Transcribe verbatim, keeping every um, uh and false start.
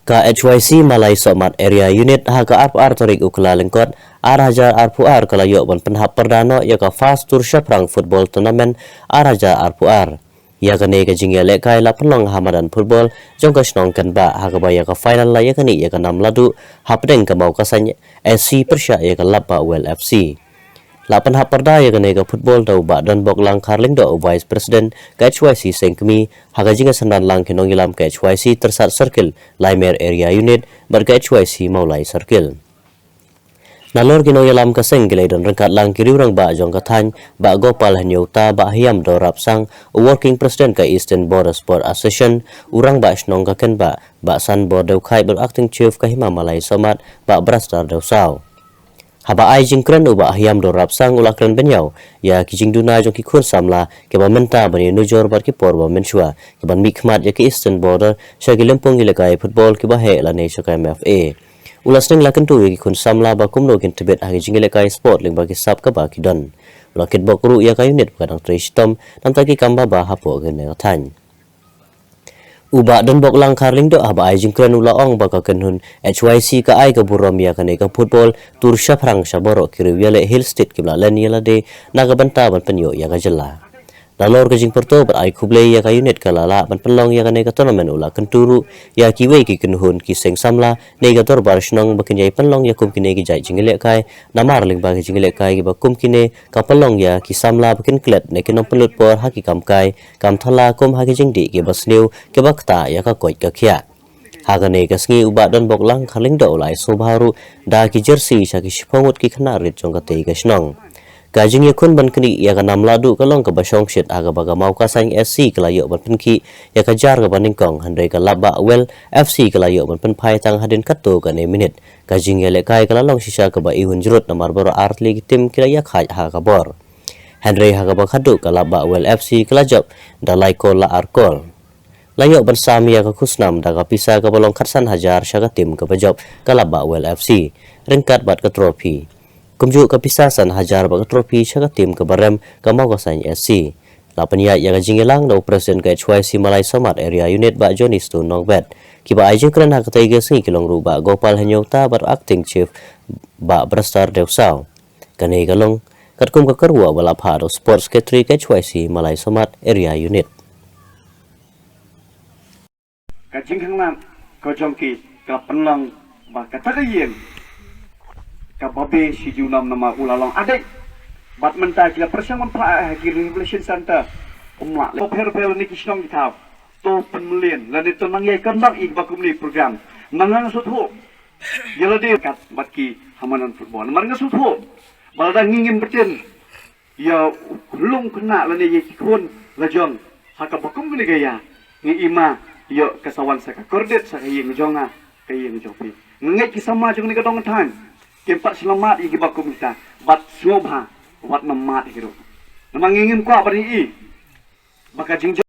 Ka H Y C Malai Sohmat Area Unit ha ka arphew ar tarik u Kyllalyngkot ar hajar arphew ar ka la ïoh ban pynhap pyrda noh ïa ka First Tour Shaphrang Football Tournament ar hajar arphew ar. Ïa kane ka jingïalehkai la pynlong ha madan football jong ka shnong Kenbah ha kaba ïa ka final la ïa kane ïa ka nam ladu hapdeng ka Mawkasan S C pyrshah ïa ka Lapbah Well F C. La pynhap pyrda ïa kane ka football da u Bah Donbok Langkhar Lyngdoh u Vice President ka H Y C Sengkmie ha ka jingïasynran lang ki nongïalam ka H Y C Tyrsad Circle, Laimer Area Unit bad ka H Y C Mawlai Circle. Nalor ki nongïalam ka seng ki la don ryngkat lang ki riew rangbah jong ka thaiñ, Bah Gopal Hynñiewta, Bah Hyam Dorrapsang, u Working President ka Eastern Border Sport Association, u rangbah shnong ka Kenbah, Bah Sanbor Dewkhait bad u Acting Chief ka Hima Malai Sohmat, Bah Brastar Dewsaw. Haba ai jingkren u Bah Hyam Dorrapsang u la kren bynñiaw ïa ki jingduna jong ki khun samla kiba mynta ban ïanujor bad ki por ba mynshuwa kiban mihkhmat ïa ki Eastern Border sha ki lympung ïalehkai football kiba heh lane sha ka M F A. U la sneng la kyntu ïa ki khun samla ba kumno kin tbit ha ki jingïalehkai sport lyngba ki sap kaba ki don. U la kitbok ruh ïa ka unit ba ka dang trei shitom namar ki kam ba bha hapoh kane ka thaiñ. U Bah Donbok Langkhar Lyngdoh haba ai jingkren u la ong ba ka kynhun H Y C ka ai ka burom ïa kane ka football tour shaphrang sha baroh ki riew ïaleh Hill State kiba la len ïa lade na ka bynta ban pynïoh ïa ka jylla. Nalor ka jingpyrto bad ai khublei ïa ka unit ka la lah ban pynlong ïa kane ka tournament u la kyntu ruh ïa kiwei ki kynhun ki seng samla ne ka dorbar shnong ba kin ïai pynlong ïa kum kine ki jait jingïalehkai namar lyngba ki jingïalehkai kiba kum kine ka pynlong ïa ki samla ba kin klet ne kin ym pynlut por ha ki kam kai kam thola kum ha ki jingdih kiba sniew kiba ktah ïa ka koit ka khiah. Ha kane ka sngi u Bah Donbok Langkhar Lyngdoh u la ai sngewbha ruh da ki jersey sha ki shiphew ngut ki khynnah rit jong katei ka shnong. Ka jingïakhun ban knieh ïa ka nam lahduh ka long kaba shongshit ha kaba ka Mawkasan S C ka la ïoh ban pynkhih ïa ka jar kaba nyngkong hynrei ka Lapbah Well F C ka la ïoh ban pynphai tang hadien katto katne minit. Ka jingïalehkai ka la long shisha kaba ihun jrut namar baroh artylli ki tim ki la ïakhaid ha ka bor. Hynrei ha kaba khatduh ka Lapbah Well F C ka la jop da lai kol la ar kol. La ïoh ban sam ïa ka khusnam da ka pisa kaba long khatsan hajar sha ka tim kaba jop ka Lapbah Well F C ryngkat bad ka trophy. Kumjuh ka pisa san hajar bad ka trophy sha ka tim kaba rem ka Mawkasan S C. La pynïaid ïa ka jingïalang da u President ka H Y C Malai Sohmat Area Unit Bah Johnny Stone Nongbet. Kiba ai jingkren ha katei ka sngi ki long ruh Bah Gopal Hynñiewta bad Acting Chief Bah Brastar Dewsaw. Kane ka long katkum ka kyrwoh ba la phah da u Sports Secretary ka H Y C Malai Sohmat Area Unit. Ka jingkhanglad ka jong ki ka pynlong ba kata ka ïing kaba be shi junom namar u la long adik. Bad mynta ki la pyrshang ban phah ha ki rehabilitation center. Ym lah leh pher pher lane ki shnong ki thaw. To pynmlien lane to nang ïai kynbak ïa kiba kumne program. Nang nga sngewthuh ïa lade kat bad ki ha madan football namar nga sngewthuh ba lada ngi ngim btin ïa u khyllung khynnah lane ïa ki khun la jong ha kaba kum kane ka ïa ngi i ma ïoh ka sa wan sa ka kordit sa ka ïing jong nga ka ïing jong phi. Nga ngeit ki samla jong kane ka dong thaiñ kim pat shyllymmat ïa kiba kum kita bad sngewbha wat nym mad ïa ki ruh. Namar ngi ngim kwah ban i ba ka jingjop